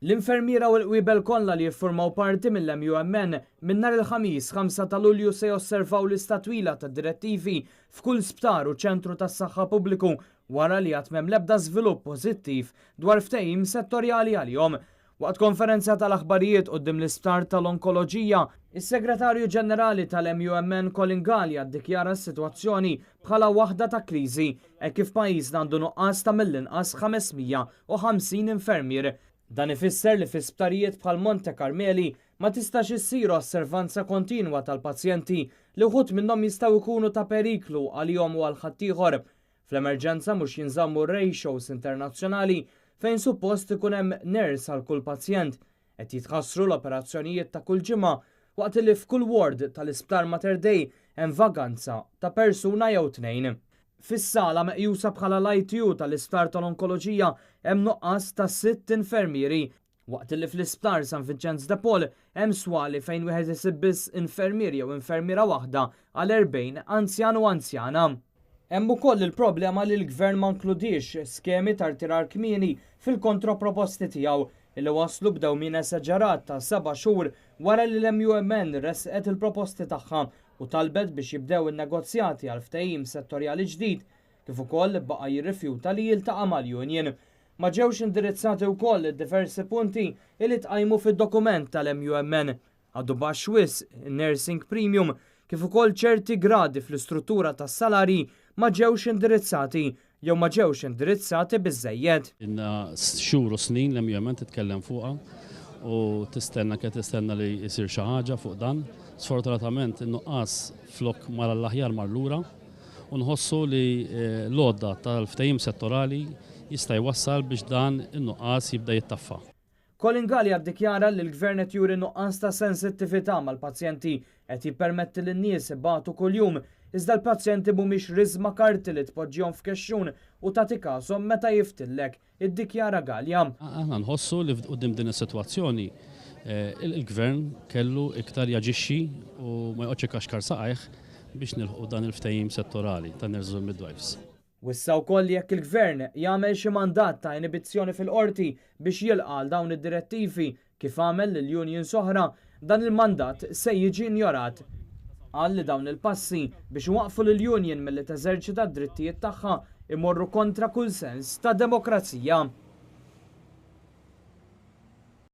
L-infermiera u l-qwiebel kollha li jiffurmaw parti mill-MUMN minn nhar il-Ħamis 5 ta' Lulju se josservaw lista twila ta' direttivi f'kull sptar u ċentru tas-saħħa pubbliku wara li għad m'hemm l-ebda żvilupp pożittiv dwar ftehim settorjali għalihom. Waqt konferenza tal-aħbarijiet quddiem l-Isptar tal-Onkoloġija, is-Segretarju Ġenerali tal-MUMN Colin Galea ddikjara s-sitwazzjoni bħala waħda ta' kriżi hekk kif pajjiżna għandu nuqqas ta' mill-inqas 550 infermier. Dan ifisser li fi sptarijiet bħal Monte Carmeli ma tistax issir osservanza kontinwa tal-pazjenti li wħud minnhom jistgħu jkunu ta' periklu għalihom u għal ħaddieħor. Fl-emerġenza mhux jinżammu r-ratios internazzjonali fejn suppost ikun hemm nurse għal kull pazjent. Qed jitħassru l-operazzjonijiet ta' kull ġimgħa waqt li f'kull ward tal-Isptar Mater Dei hemm vaganza ta' persuna jew tnejn. Fis-sala meqjusa bħala l-ITU tal-Isptar tal-Onkoloġija hemm nuqqas ta' sitt infermieri waqt li fl-Isptar San Vincenz de Paul hemm swali fejn wieħed isib biss infermier jew infermiera waħda għal 40 anzjan u anzjana. Hemm ukoll il-problema li l-Gvern ma nkludiex skemi ta' rtirar kmieni fil-kontroproposti tiegħu illi waslu b'dewmien esaġerat ta' 7 xhur wara li l-MUMN ressqet il-proposti tagħha u talbet biex jibdew in-negozjati għal ftehim settorjali ġdid kif ukoll baqa' jirrifjuta li jiltaqa' mal-union. Ma ġewx indirizzati wkoll diversi punti li tqajmu fid-dokument tal-MUMN. Għadu baxx wisq nursing premium kif ukoll ċerti gradi fl-istruttura tas-salari ma ġewx indirizzati jew ma ġewx indirizzati biżżejjed. Ilna xhur u snin l-MUMN titkellem fuqha u tistenna ke tistenna li jsir xi ħaġa fuq dan. Sfortunatament in-nuqqas flok mar għall-aħjar mar lura u nħossu li l-għodda tal-ftehim settorali jista' jwassal biex dan in-nuqqas jibda jittaffa. Colin Galea ddikjara li l-Gvern qed juri nuqqas ta' sensittività mal-pazjenti, qed jippermetti lin-nies ibatu kuljum, iżda l-pazjenti mhumiex riżma karti li tpoġġihom f'kexxun u tagħti kashom meta jiftillek, iddikjara Galea. Aħna nħossu li quddiem din is-sitwazzjoni il-Gvern kellu iktar jaġixxi u ma joqgħodx ikaxkar saqajh biex nilħqu dan il-ftehim settorali tan-nurses u l-midwives. Wissa wkoll li jekk il-Gvern jagħmel xi mandat ta' inibizzjoni fil-Qorti biex jilqa' għal dawn id-direttivi kif għamel lil unions oħra, dan il-mandat se jiġi injorat. Qal li dawn il-passi biex iwaqqfu lill-union milli teżerċita d-drittijiet tagħha imorru kontra kull sens ta' demokrazija.